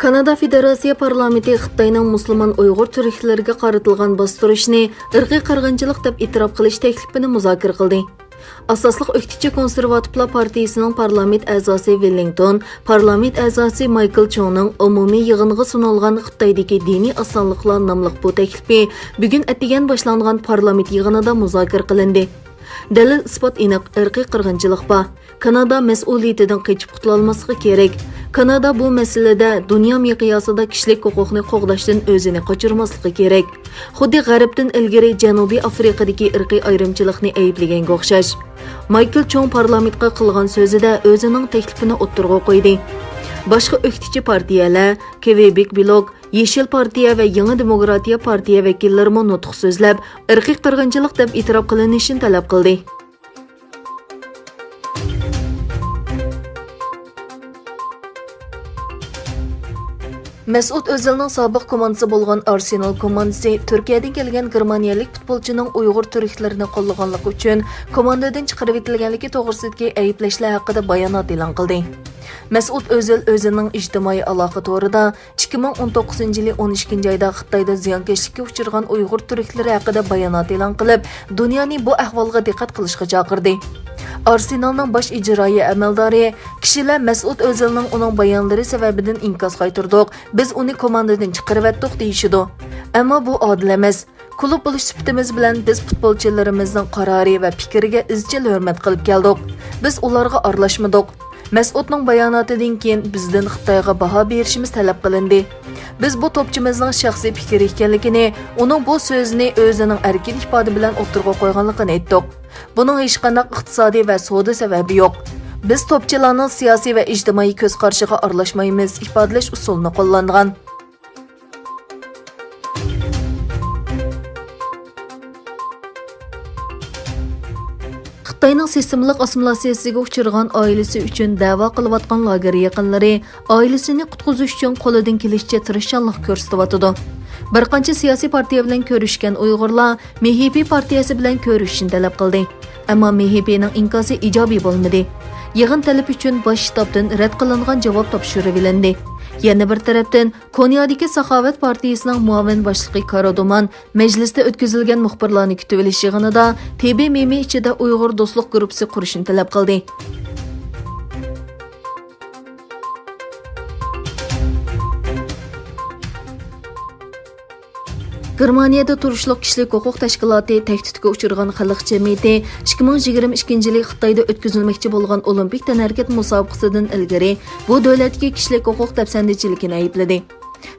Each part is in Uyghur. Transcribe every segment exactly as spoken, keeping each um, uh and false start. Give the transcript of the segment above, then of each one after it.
كانادا فېدېراتسىيە پارلامېنتى خىتاينىڭ مۇسۇلمان ئۇيغۇر تۈركلىرىگە قارىتىلغان باستۇرۇشىنى ئىرقىي قىرغىنچىلىق دەپ ئېتىراپ قىلىش تەكلىپىنى مۇزاكىرە قىلدى. ئاساسلىق ئۆكتىچى كونسېرۋاتىپلار پارتىيىسىنىڭ پارلامېنت ئەزاسى ۋېللىڭتون، پارلامېنت ئەزاسى مايكل چوڭنىڭ ئومۇمىي يىغىنغا سۇنۇلغان خىتايدىكى دىنىي ئاسانلىقلار ناملىق بۇ تەكلىپى بۈگۈن ئەتىگەن باشلانغان پارلامېنت يىغىنىدا مۇزاكىرە قىلىندى. دەلىل-ئىسپات ئېنىق، ئىرقىي قىرغىنچىلىق بار. كانادا مەسئۇلىيىتىدىن قېچىپ قۇتۇلالماسلىقى كېرەك. كانادا بۇ مەسىلىدە دۇنيا مىقياسىدا كىشىلىك ھوقۇقنى قوغداشتىن ئۆزىنى قاچۇرماسلىقى كېرەك. خۇددى غەربتىن ئىلگىرى جەنۇبىي ئافرىقىدىكى ئىرقىي ئايرىمچىلىقنى ئەيىبلىگەنگە ئوخشاش. مايكل چوڭ پارلامېنتقا قىلغان سۆزىدە ئۆزىنىڭ تەكلىپىنى ئوتتۇرىغا قويدى. باشقا ئۆكتىچى پارتىيەلەر، كۋېبېك بلوك، يېشىل پارتىيە ۋە يېڭى دېموكراتىيە پارتىيە ۋەكىللىرىمۇ نۇتۇق سۆزلەپ، ئىرقىي قىرغىنچىلىق دەپ ئېتىراپ قىلىنىشىنى تەلەپ قىلدى. مەسئۇت ئۆزىلنىڭ سابىق كوماندىسى بولغان ئارسېنال كوماندىسى تۈركىيەدىن كەلگەن گېرمانىيەلىك پۇتبولچىنىڭ ئۇيغۇر تۈركلىرىنى قوللىغانلىقى ئۈچۈن كوماندىدىن چىقىرىۋېتىلگەنلىكى توغرىسىدىكى ئەيىبلەشلەر ھەققىدە بايانات ئېلان قىلدى. مەسئۇت ئۆزىل ئۆزىنىڭ ئىجتىمائىي ئالاقە تورىدا ئىككى مىڭ ئون توققۇزىنچى يىلى ئون ئىككىنچى ئايدا خىتايدا زىيانكەشلىككە ئۇچرىغان ئۇيغۇر تۈركلىرى ھەققىدە بايانات ئېلان قىلىپ، دۇنيانى بۇ ئەھۋالغا دىققەت قىلىشقا چاقىردى. ئارسېنالنىڭ باش ئىجرائىي ئەمەلدارى، كىشىلەر مەسئۇت ئۆزىلنىڭ ئۇنىڭ بايانلىرى سەۋەبىدىن ئىنكاس قايتۇردۇق، بىز ئۇنى كوماندىدىن چىقىرىۋەتتۇق دېيىشىدۇ. ئەمما بۇ ئادىل ئەمەس. كۇلۇب بولۇش سۈپىتىمىز بىلەن بىز پۇتبولچىلىرىمىزنىڭ قارارى ۋە پىكرىگە ئىزچىل ھۆرمەت قىلىپ كەلدۇق. بىز ئۇلارغا ئارىلاشمىدۇق. مەسئۇتنىڭ باياناتىدىن كېيىن بىزدىن خىتايغا باھا بېرىشىمىز تەلەپ قىلىندى. بىز بۇ توپچىمىزنىڭ شەخسىي پىكرى ئىكەنلىكىنى، ئۇنىڭ بۇ سۆزىنى ئۆزىنىڭ ئەركىن ئىپادە بىلەن ئوتتۇرىغا قويغانلىقىنى ئېيتتۇق. بۇنىڭ ھېچقانداق ئىقتىسادىي ۋە سودا سەۋەبى يوق. بىز توپچىلارنىڭ سىياسىي ۋە ئىجتىمائىي كۆز قارىشىغا ئارىلاشمايمىز، ئىپادىلەش ئۇسۇلىنى قوللانغان. خىتاينىڭ سىستېمىلىق ئاسسىمىلياتسىيىسىگە ئۇچرىغان ئائىلىسى ئۈچۈن دەۋا قىلىۋاتقان لاگېر يېقىنلىرى ئائىلىسىنى قۇتقۇزۇش ئۈچۈن قولىدىن كېلىشىچە تىرىشچانلىق كۆرسىتىۋاتىدۇ. بىر قانچە سىياسىي پارتىيە بىلەن كۆرۈشكەن ئۇيغۇرلار مېھىپى پارتىيەسى بىلەن كۆرۈشۈشنى تەلەپ قىلدى. ئەمما مېھىپىنىڭ ئىنكاسى ئىجابىي بولمىدى. يىغىن تەلىپى ئۈچۈن باش شتابتىن رەت قىلىنغان جاۋاب تاپشۇرۇۋېلىندى. يەنە بىر تەرەپتىن، كونيادىكى ساخاۋەت پارتىيىسىنىڭ مۇئاۋىن باشلىقى كارادومان مەجلىستە ئۆتكۈزۈلگەن مۇخبىرلارنى كۈتۈۋېلىش يىغىنىدا تې بې مې مې ئىچىدە ئۇيغۇر دوستلۇق گۇرۇپپىسى قۇرۇشنى تەلەپ قىلدى. گېرمانىيەدە تۇرۇشلۇق كىشىلىك ھوقۇق تەشكىلاتى تەھدىتكە ئۇچرىغان خەلق جەمئىيىتى ئىككى مىڭ يىگىرمە ئىككىنچى يىلى خىتايدا ئۆتكۈزۈلمەكچى بولغان ئولىمپىك تەنھەرىكەت مۇسابىقىسىدىن ئىلگىرى بۇ دۆلەتتىكى كىشىلىك ھوقۇق دەپسەندىچىلىكىنى ئەيىبلىدى.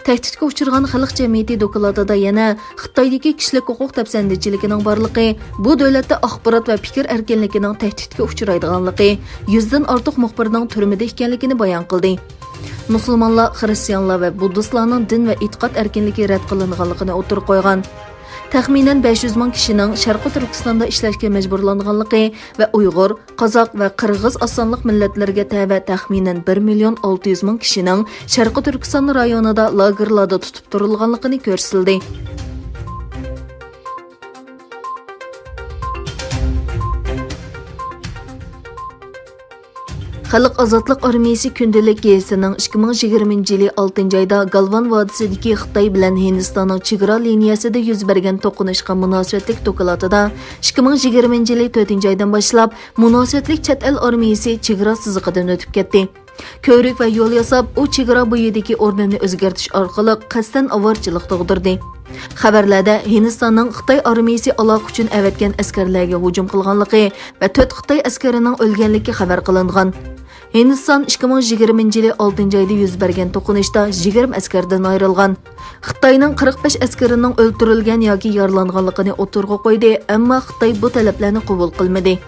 تەھدىتكە ئۇچرىغان خەلق جەمئىيىتى دوكلاتىدا يەنە خىتايدىكى كىشىلىك ھوقۇق دەپسەندىچىلىكىنىڭ بارلىقى، بۇ دۆلەتتە ئاخبارات ۋە پىكىر ئەركىنلىكىنىڭ تەھدىتكە ئۇچرايدىغانلىقى، يۈزدىن ئارتۇق مۇخبىرنىڭ تۈرمىدە ئىكەنلىكىنى بايان قىلدى. مۇسۇلمانلار، خىرىستىيانلار ۋە بۇددىستلارنىڭ دىن ۋە ئېتىقاد ئەركىنلىكى رەت قىلىنغانلىقىنى ئوتتۇرىغا قويغان. تەخمىنەن بەش يۈز مىڭ كىشىنىڭ شەرقىي تۈركىستاندا ئىشلەشكە مەجبۇرلانغانلىقى ۋە ئۇيغۇر، قازاق ۋە قىرغىز ئاز سانلىق مىللەتلەرگە تەۋە تەخمىنەن بىر مىليون ئالتە يۈز مىڭ كىشىنىڭ شەرقىي تۈركىستان رايونىدا لاگېرلاردا تۇتۇپ تۇرۇلغانلىقىنى كۆرسىتىلدى. خەلق ئازادلىق ئارمىيىسى كۈندىلىك گېزىتىنىڭ ئىككى مىڭ يىگىرمىنچى يىلى ئالتىنچى ئايدا گالۋان ۋادىسىدىكى خىتاي بىلەن ھىندىستاننىڭ چېگرا لىنىيەسىدە يۈز بەرگەن توقۇنۇشقا مۇناسىۋەتلىك دوكلاتىدا، ئىككى مىڭ يىگىرمىنچى يىلى تۆتىنچى ئايدىن باشلاپ مۇناسىۋەتلىك چەت ئەل ئارمىيىسى چېگرا سىزىقىدىن ئۆتۈپ كەتتى. كۆۋرۈك ۋە يول ياساپ، ئۇ چېگرا بويىدىكى ئورنىنى ئۆزگەرتىش ئارقىلىق قەستەن ئاۋارىچىلىق تۇغدۇردى. خەۋەرلەردە ھىندىستاننىڭ خىتاي ئارمىيىسى ئالاقە ئۈچۈن ئەۋەتكەن ئەسكەرلەرگە ھۇجۇم قىلغانلىقى ۋە تۆت خىتاي ئەسكىرىنىڭ ئۆلگەنلىكى خەۋەر قىلىنغان. ھىندىستان ئىككى مىڭ يىگىرمىنچى يىلى ئالتىنچى ئايدا يۈز بەرگەن توقۇنۇشتا يىگىرمە ئەسكەردىن ئايرىلغان. خىتاينىڭ قىرىق بەش ئەسكىرىنىڭ ئۆلتۈرۈلگەن ياكى يارىلانغانلىقىنى ئوتتۇرىغا قويدى، ئەمما خىتاي بۇ تەلەپلەرنى قوبۇل قىلمىدى.